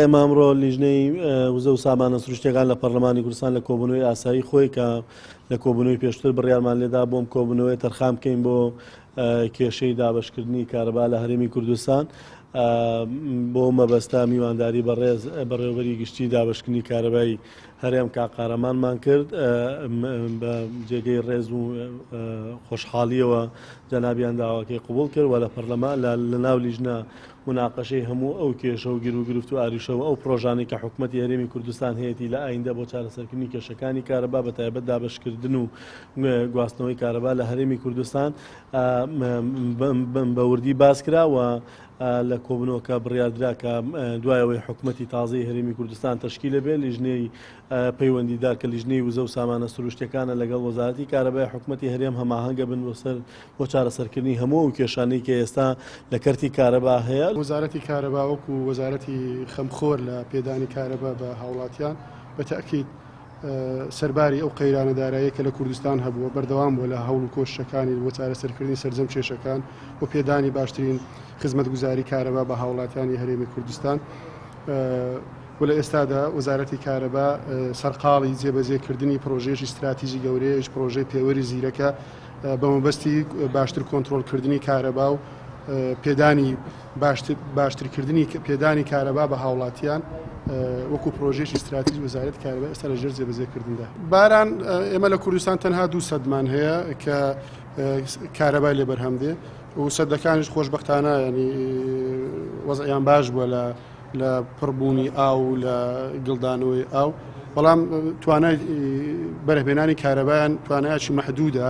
ئێمە ئەمڕۆ لیژنەی وزە و سامانە سروشتیەکان لە پەرلەمانی کوردستان لە کۆبوونەوەی ئاسایی خۆی کە لە کۆبوونەوەی پێشتر بڕیارمان لێدا بۆم کۆبوونەوەی تەرخان بکەین بۆ کێشەی دابشکردنی کارەبا لە هەرێمی کوردستان بۆ مەبەستە میوانداری بەڕێز بەڕێوەبەری گشتی دابشکردنی کارەبای هەرێم کاک قارەمانمان کرد بە جێگەی ڕێز و خۆشحاڵیەوە جەنابیان داواکەی قبوڵ کرد و لە پەرلەمان لە ناو لیژنە موناقەشەی هەموو ئەو کێشە و گیروگرفت و ئاریشە و ئەو پڕۆژانەی کە حکومەتی هەرێمی کوردستان هەیەتی لە ئایندە بۆ چارەسەرکردنی کێشەکانی کارەبا بە تایبەت دابەشکردن و گواستنەوەی کارەبا لە هەرێمی کوردستان بە وردی باس کرا و لە کۆبنەوەکە بڕیاردرا کە دوای ئەوەی حکومەتی تازەی هەرێمی کوردستان تەشکیلە بێ لیژنەی پەیوەندیدار کە لیژنەی وزە و سامانە سروشتەکانە لەگەڵ وەزارەتی کارەبای حکومەتی هەرێم هەماهەنگە بن بۆ سەر بۆ چارەسەرکردنی هەموو ئەو کێشانەی کە ئێستا لە کەرتی کارەبا هەیە. وەزارەتی کارەبا وەکو وەزارەتی خەمخۆر لە پێدانی کارەبا بە هاوڵاتیان، بە تەئکید سەرباری ئەو قەیرانە داراییە کە لە کوردستان هەبووە، بەردەوام بووە لە هەوڵ و کۆششەکانی بۆ چارەسەرکردنی سەرجەم کێشەکان و پێدانی باشترین خزمەتگوزاری کارەبا بە هاوڵاتیانی هەرێمی کوردستان. و لە ئێستادا وەزارەتی کارەبا سەرقاڵی جێبەجێکردنی پڕۆژەیەکی ستراتیژی گەورەیە، ئەویش پڕۆژەی پێوەری زیرەکە، بە مەبەستی باشتر کۆنترۆڵکردنی کارەبا و پێدانی باشترکردنی پێدانی کارەبا بە هاوڵاتیان وەکو پرۆژێکی ستراتیژ وەزارەتی کارەبا ئێستا لە ژێر جێبەجێکردندا. باران ئێمە لە کوردستان تەنها دوو سەدمان هەیە کە کارەبای لێ بەرهەم دێ و سەدەکانیش خۆشبەختانە ینی وەزعیان باش بووە لە لە پڕبوونی ئاو و لە گڵدانەوەی ئاو، بەڵام توانای بەرهەمهێنانی کارەبایان توانایەکی مەحدودە،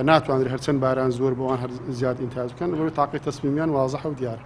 ناتوانرێت هەرچەند باران زۆر بۆ ئەوان هەر زیاد ئینتاج بکەن، لەبەرئەوەی تاقی تەسمیمیان وازحە و دیارە.